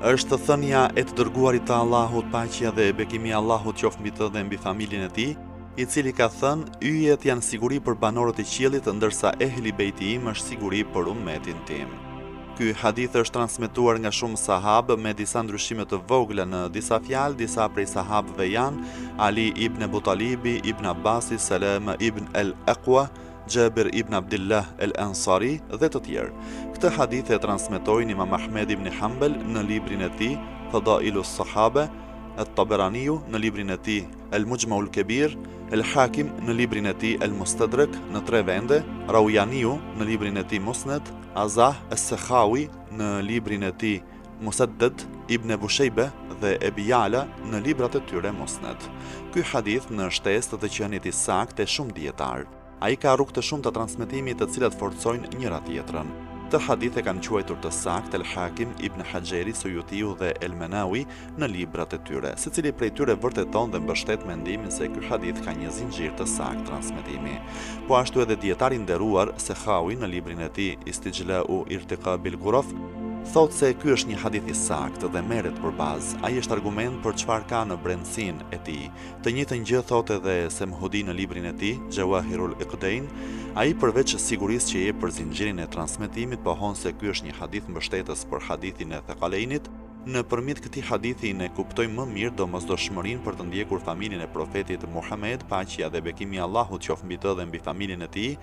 Është thënia e të dërguarit të Allahut, paqja dhe bekimi i Allahut qoftë mbi të dhe mbi familjen e tij, i cili ka thënë, Yjet janë siguri për banorët e qiellit, ndërsa Ehli Bejti im është siguri për ummetin tim. Ky hadith është transmetuar nga shumë sahabë me disa ndryshime të vogla në disa fjalë, disa prej sahabëve janë Ali ibn Ebu Talibi, Ibn Abbasi, Seleme ibn El Ekua, Xhabir ibn Abdillah El Ansari dhe të tjerë. Këtë hadith e transmetojnë Imam Ahmed ibn Hanbel në librin e tij Fadailu Sahabe, Et-Taberaniu në librin e tij El Muxhmeul Kebir, El Hakim në librin e tij El Mustedrek në tre vende, Raujaniu në librin e tij Musned, Azah Es-Sekhawi në librin e tij Musedded, Ibn Ebu Shejbe dhe Ebi Jala në librat e tyre Musned. Ky hadith në shtesë të të qenit i saktë e shumë dijetarë. Ai ka rrugë të shumta transmetimi të cilat forcojnë njëra tjetrën. Këtë hadith e kanë quajtur të saktë El Hakim, Ibn Haxheri, Sujutiu dhe El Menawi në librat e tyre. Secili prej tyre vërteton dhe mbështet mendimin se ky hadith ka një zinxhir të saktë transmetimi. Po ashtu edhe dijetari i nderuar Sekhawi në librin e tij Istixhlau Irtikabil Guraf thotë se ky është një hadith i saktë dhe merret për bazë. Ai është argument për çfarë ka në brendësinë e tij. Të njëjtën gjë thotë edhe Semhudi në librin e tij, Xhevahirul Iqdejn. Ai përveç sigurisë që jep për zinxhirin e transmetimit pohon se ky është një hadith mbështetës për hadithin e Thekalejnit, Nëpërmjet këtij hadithi ne kuptojmë më mirë domosdoshmërinë për të ndjekur familjen e Profetit Muhamed, paqja dhe bekimi i Allahut qoftë mbi të dhe mbi familjen e tij,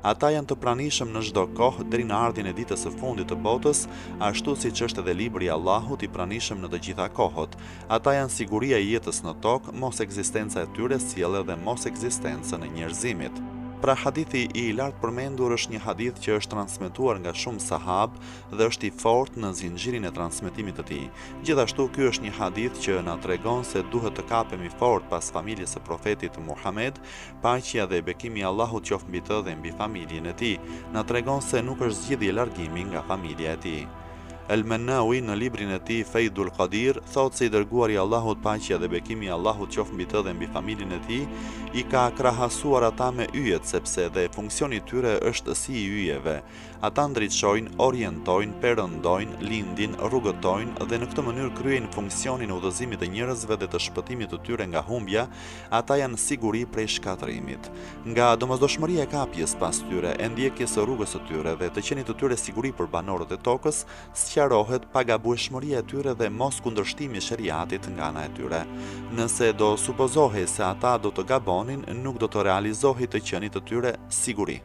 Ata janë të pranishëm në çdo kohë deri në ardhjen e ditës së fundit të botës, ashtu siç është edhe libri i Allahut i pranishëm në të gjitha kohët. Ata janë siguria e jetës në tokë, mosekzistenca e tyre sjell edhe mosekzistencën e njerëzimit. Pra hadithi i lartpërmendur është një hadith që është transmetuar nga shumë sahabë dhe është i fortë në zinxhirin e transmetimit të tij. Gjithashtu ky është një hadith që na tregon se duhet të kapemi fort pas familjes së Profetit Muhamed, Paqja dhe bekimi i Allahut qoftë mbi të dhe mbi familjen e tij, na tregon se nuk është zgjidhje largimi nga familja e tij. El-Mennawi në librin e tij Fejdul Kadir thotë se i dërguari i Allahut paqja dhe bekimi i Allahut qoftë mbi të dhe mbi familjen e tij i ka krahasuar ata me yjet sepse dhe funksioni i tyre është si i yjeve. Ata ndriçojnë, orientojnë, perëndojnë, lindin, rrugëtojnë dhe në këtë mënyrë kryejnë funksionin e udhëzimit të njerëzve dhe të shpëtimit të tyre nga humbja, ata janë siguri prej shkatërrimit. Nga domosdoshmëria e kapjes pas tyre, e ndjekjes së rrugës së tyre dhe të qenit të tyre siguri për banorët e tokës, sqarohet pagabueshmëria e tyre dhe moskundërshtimi i sheriatit nga ana e tyre. Nëse do supozohej se ata do të gabonin, nuk do të realizohej të qenit të tyre siguri.